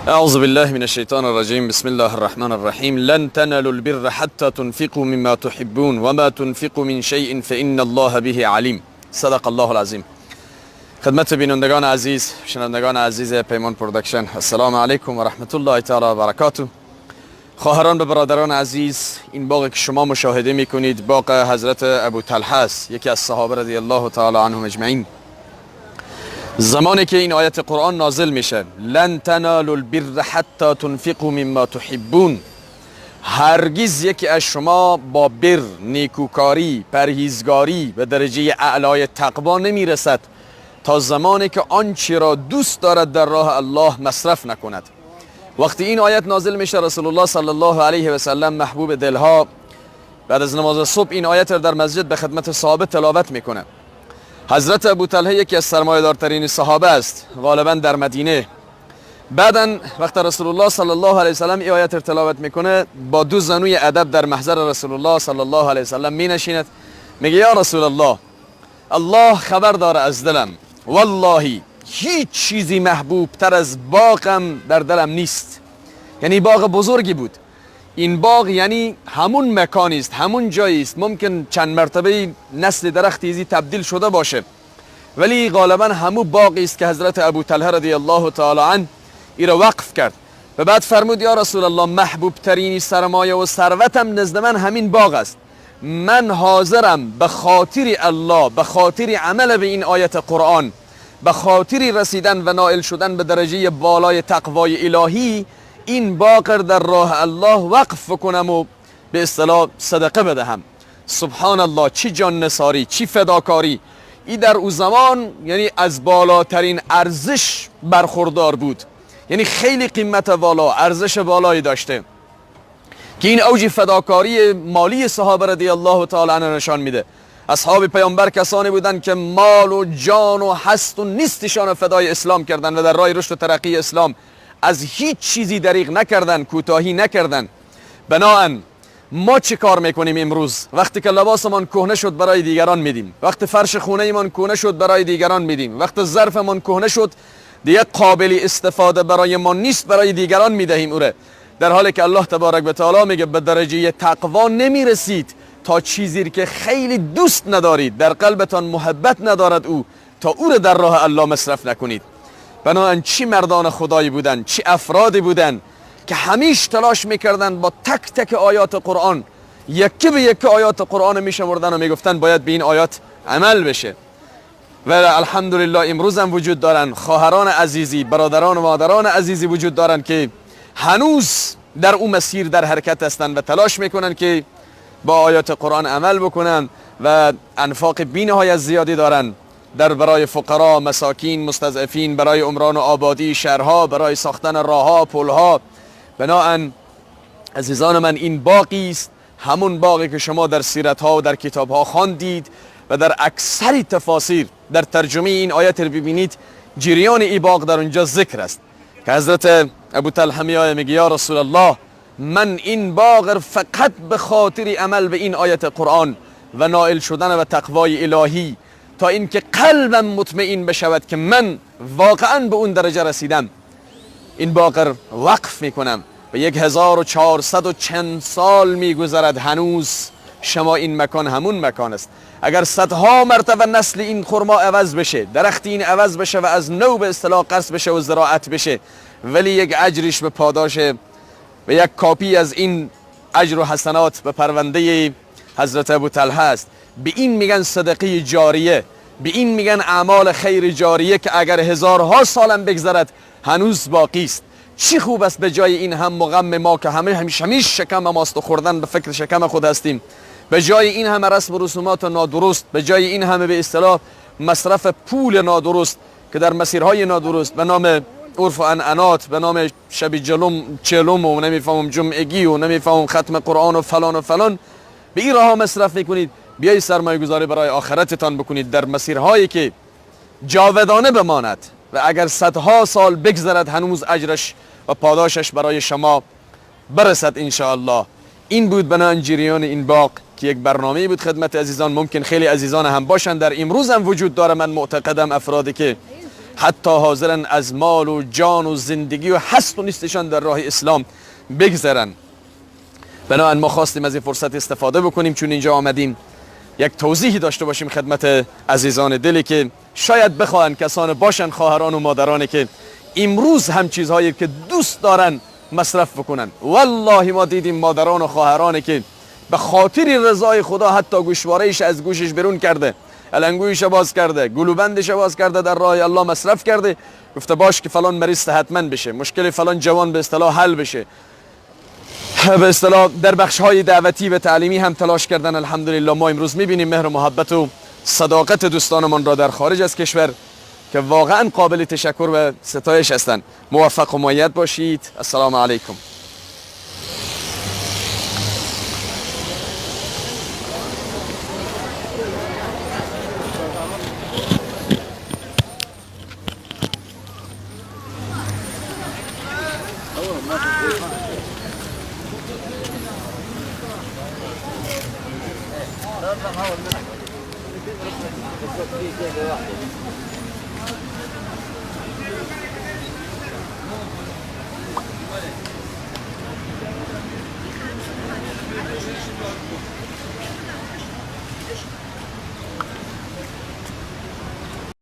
اعوذ بالله من الشیطان الرجیم. بسم الله الرحمن الرحیم. لن تنالوا البر حتى تنفقوا مما تحبون وما تنفقوا من شیء فإن الله به علیم. صدق الله العظیم. خدمت بینندگان عزیز، شنوندگان عزیز پیمان پروداکشن، السلام علیکم و رحمت الله تعالی و برکاته. خواهران و برادران عزیز، این باغ که شما مشاهده میکنید باغ حضرت ابو طلحه است، یکی از صحابه رضی الله تعالی عنهم اجمعین. زمانی که این آیت قرآن نازل میشه، لن تنالوا البر حتی تنفقوا مما تحبون، هرگز یکی از شما با بر، نیکوکاری، پرهیزگاری به درجه اعلای تقوا نمیرسد تا زمانی که آنچه را دوست دارد در راه الله مصرف نکند. وقتی این آیت نازل میشه، رسول الله صلی الله علیه و سلم محبوب دلها بعد از نماز صبح این آیت را در مسجد به خدمت صحابه تلاوت میکنه. حضرت ابو طلحه یکی از سرمایه‌دارترین صحابه است، غالبا در مدینه. بعدا وقتی رسول الله صلی الله علیه و سلم این آیت را تلاوت میکنه، با دو زانوی ادب در محضر رسول الله صلی الله علیه و سلم مینشیند، میگه یا رسول الله، الله خبر داره از دلم، والله هیچ چیزی محبوب تر از باغم در دلم نیست. یعنی باغ بزرگی بود این باغ، یعنی همون مکانی است، همون جایی است، ممکن چند مرتبه نسل درخت ایزی تبدیل شده باشه، ولی غالبا همون باغی است که حضرت ابو طلحه رضی الله تعالی عنه ای را وقف کرد. و بعد فرمود یا رسول الله، محبوب ترین سرمایه و ثروتم نزد من همین باغ است. من حاضرم به خاطر الله، به خاطر عمل به این آیت قرآن، به خاطر رسیدن و نائل شدن به درجه بالای تقوای الهی، این باغ در راه الله وقف کنم و به اصطلاح صدقه بدهم. سبحان الله، چی جان نثاری، چی فداکاری. ای در او زمان یعنی از بالاترین ارزش برخوردار بود، یعنی خیلی قیمت بالا، ارزش بالایی داشته که این اوج فداکاری مالی صحابه رضی الله تعالی عنه نشان میده. اصحاب پیامبر کسانی بودند که مال و جان و هست و نیستشان فدای اسلام کردند و در راه رشد و ترقی اسلام از هیچ چیزی دریغ نکردن، کوتاهی نکردن. بناهن ما چه کار میکنیم امروز؟ وقتی که لباسمان کهنه شد برای دیگران میدیم، وقتی فرش خونه ایمان کهنه شد برای دیگران میدیم، وقتی ظرفمان کهنه شد دیگه قابل استفاده برای ما نیست، برای دیگران میدهیم اوره. در حالی که الله تبارک و تعالی میگه به درجه تقوا نمیرسید تا چیزی که خیلی دوست ندارید، در قلبتان محبت ندارد او، تا او را در راه الله مصرف نکنید. بنابراین چی مردان خدایی بودن، چی افرادی بودن که همیش تلاش میکردن با تک تک آیات قرآن، یکی به یکی آیات قرآن میشمردن و میگفتن باید به این آیات عمل بشه. و الحمدلله امروز هم وجود دارن خواهران عزیزی، برادران و مادران عزیزی وجود دارن که هنوز در اون مسیر در حرکت هستن و تلاش میکنن که با آیات قرآن عمل بکنن و انفاق بی‌نهایت زیادی دارن در برای فقرا، مساکین، مستضعفین، برای عمران و آبادی شهرها، برای ساختن راهها، پلها. بناهن عزیزان من، این باقی است، همون باقی که شما در سیرت ها و در کتاب ها خواندید و در اکثر تفاسیر در ترجمه این آیت رو ببینید، جریان این باغ در اونجا ذکر است که حضرت ابو طلحه میآید میگه یا رسول الله، من این باغ فقط به خاطر عمل به این آیت قرآن و نائل شدن و تقوای الهی، تا اینکه قلبم مطمئن بشود که من واقعا به اون درجه رسیدم، این باغ وقف میکنم. و 1400 و چند سال میگذرد هنوز شما این مکان همون مکان است. اگر صدها مرتبه نسل این خرما عوض بشه، درخت این عوض بشه و از نو به اصطلاح قصد بشه و زراعت بشه، ولی یک اجرش به پاداش و یک کاپی از این اجر و حسنات به پرونده حضرت ابو طلحه است. به این میگن صدقه جاریه، به این میگن اعمال خیر جاریه که اگر هزارها سالم بگذرد هنوز باقی است. چی خوب است به جای این هم و غم ما که همه همیشه شکم ماست و خوردن به فکر شکم خود هستیم، به جای این همه رسم و رسومات نادرست، به جای این همه به اصطلاح مصرف پول نادرست که در مسیرهای نادرست به نام عرف و عنعنات، به نام شب جلوم چلوم و نمیفهمم جمعگی و نمیفهمم ختم قرآن و فلان و فلان، به این راه مصرف میکنید. بیای سرمایه گذاری برای آخرتتان بکنید در مسیرهایی که جاودانه بماند و اگر صدها سال بگذرد هنوز اجرش و پاداشش برای شما برسد انشاءالله. این بود بنان جریان این باغ که یک برنامه بود خدمت عزیزان. ممکن خیلی عزیزان هم باشن در امروز هم وجود داره، من معتقدم افرادی که حتی حاضرن از مال و جان و زندگی و هست و نیستشان در راه اسلام بگذرن. بنابراین ما خواستیم از این فرصت استفاده بکنیم، چون اینجا آمدیم یک توضیحی داشته باشیم خدمت عزیزان دلی که شاید بخواهن کسان باشن، خواهران و مادرانی که امروز هم چیزهایی که دوست دارن مصرف بکنن. والله ما دیدیم مادران و خواهرانی که به خاطر رضای خدا حتی گوشواره‌اش از گوشش بیرون کرده، النگویش باز کرده، گلوبندش باز کرده، در راه الله مصرف کرده، گفته باش که فلان مریض صحتمند بشه، مشکل فلان جوان به اصطلاح حل بشه. به اصطلاح در بخش های دعوتی و تعلیمی هم تلاش کردن. الحمدلله ما امروز میبینیم مهر و محبت و صداقت دوستانمان را در خارج از کشور که واقعا قابل تشکر و ستایش هستند. موفق و مؤید باشید. السلام علیکم.